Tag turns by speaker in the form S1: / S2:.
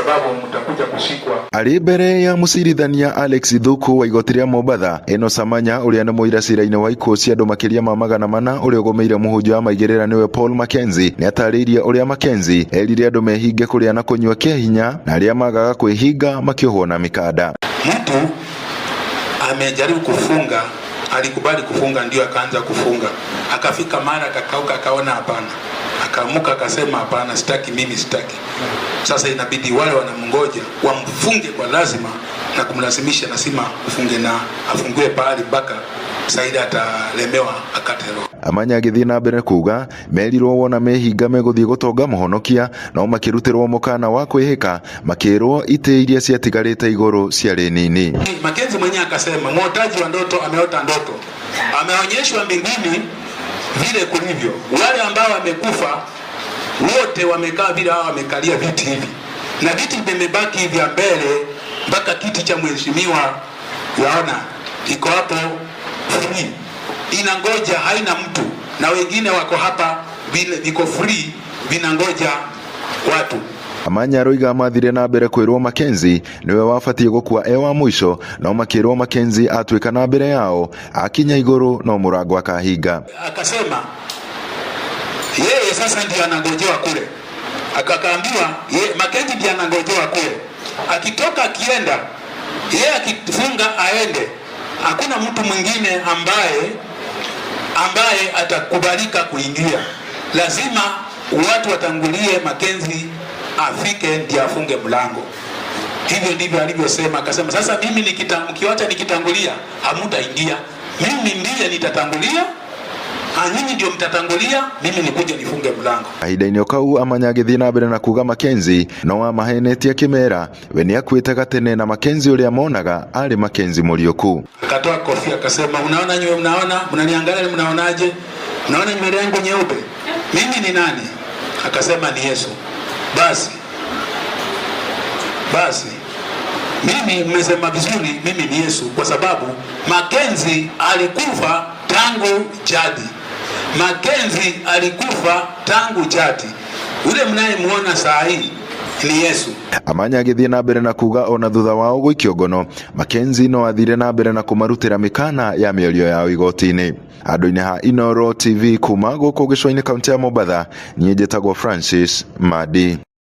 S1: sababu mtakuja kushikwa.
S2: Arĩ mbere ya mũcirithania Alex Thuku wa igoti rĩa Mombatha, Enos Amanya ũrĩa nĩ mũira cira-inĩ wa ikuũ cia andũ makĩria ma 400 ũrĩa ũgũmĩire mũhunjia wa maigĩrĩra nĩwe Paul Mackenzie nĩ atarĩirie ũrĩa Mackenzie erire andũ mehinge kũrĩa na kũnyua kĩa hinya na arĩa magaga kwĩhinga makĩohwo na mikanda.
S1: Mtu amejaribu kufunga, alikubali kufunga, ndio akaanza kufunga, akafika mara akakauka, akaona hapana, akaamuka akasema hapana, sitaki mimi, sitaki. Sasa inabidi wale wanamngoja wamfunge kwa lazima na kumlazimisha, nasima afunge na afungiwe pahali mpaka Saida atalemewa akate roho.
S2: Amanya agĩthiĩ na mbere kuga merirwo wona mehinga megũthiĩ gũtonga mũhonokia no makĩrutĩrwo mũkana wa kwĩhĩka makĩrwo itĩ iria ciatigarĩte igũrũ ciarĩ nini.
S1: Mackenzie mwenyewe akasema mwotaji wa ndoto ameota ndoto, ameonyeshwa mbinguni vile kulivyo. Wale ambao wamekufa wote wamekaa vile, hao wamekalia viti hivi, na viti vimebaki vya mbele mpaka kiti cha mheshimiwa, yaona iko hapo free, inangoja, haina mtu, na wengine wako hapa vile viko free, vinangoja watu.
S2: Amanya aroiga mathire na mbere kwĩrwo Mackenzie nĩwe wabatiĩ gũkua e wa mũico no makĩrwo Mackenzie atuĩka na mbere yao akinya igũrũ no mũrango akahinga.
S1: Akasema yeye sasa ndiye anangojewa kule, akakaambiwa ye, Mackenzie ndiye anangojewa kule, akitoka akienda, yeye akifunga aende, hakuna mtu mwingine ambaye atakubalika kuingia. Lazima watu watangulie Mackenzie afike ndiye afunge mlango. Hivyo ndivyo alivyosema. Akasema sasa mimi mkiwacha nikitangulia hamutaingia, mimi ndiye nitatangulia, nyinyi ndio mtatangulia, mimi nikuje nifunge mlango.
S2: Kahinda-inĩ o kau Amanya agĩthiĩ na mbere na kuga Mackenzie no amahenetie akĩmera we nĩakuĩte gatene na Mackenzie ũrĩa monaga arĩ Mackenzie mũriũku.
S1: Akatoa kofia akasema, unaona nyewe, mnaona, mnaniangalia, mnaonaje? Mnaona nywele yangu nyeupe? Mimi ni nani? Akasema ni Yesu. Basi basi, mimi mmesema vizuri, mimi ni Yesu, kwa sababu Mackenzie alikufa tangu jadi. Mackenzie alikufa tangu jadi. Ule mnayemuona saa hii ni Yesu.
S2: Amanya agĩthiĩ na mbere na kuga ona thutha wao gũikio ngono Mackenzie no athire na mbere na kũmarutĩra mĩkana ya mĩario yao igoti-inĩ. Handũ-inĩ ha Inooro TV kuma gũkũ gĩcũa-inĩ kaunti ya Mombatha, niĩ njĩtagwo Francis Madi.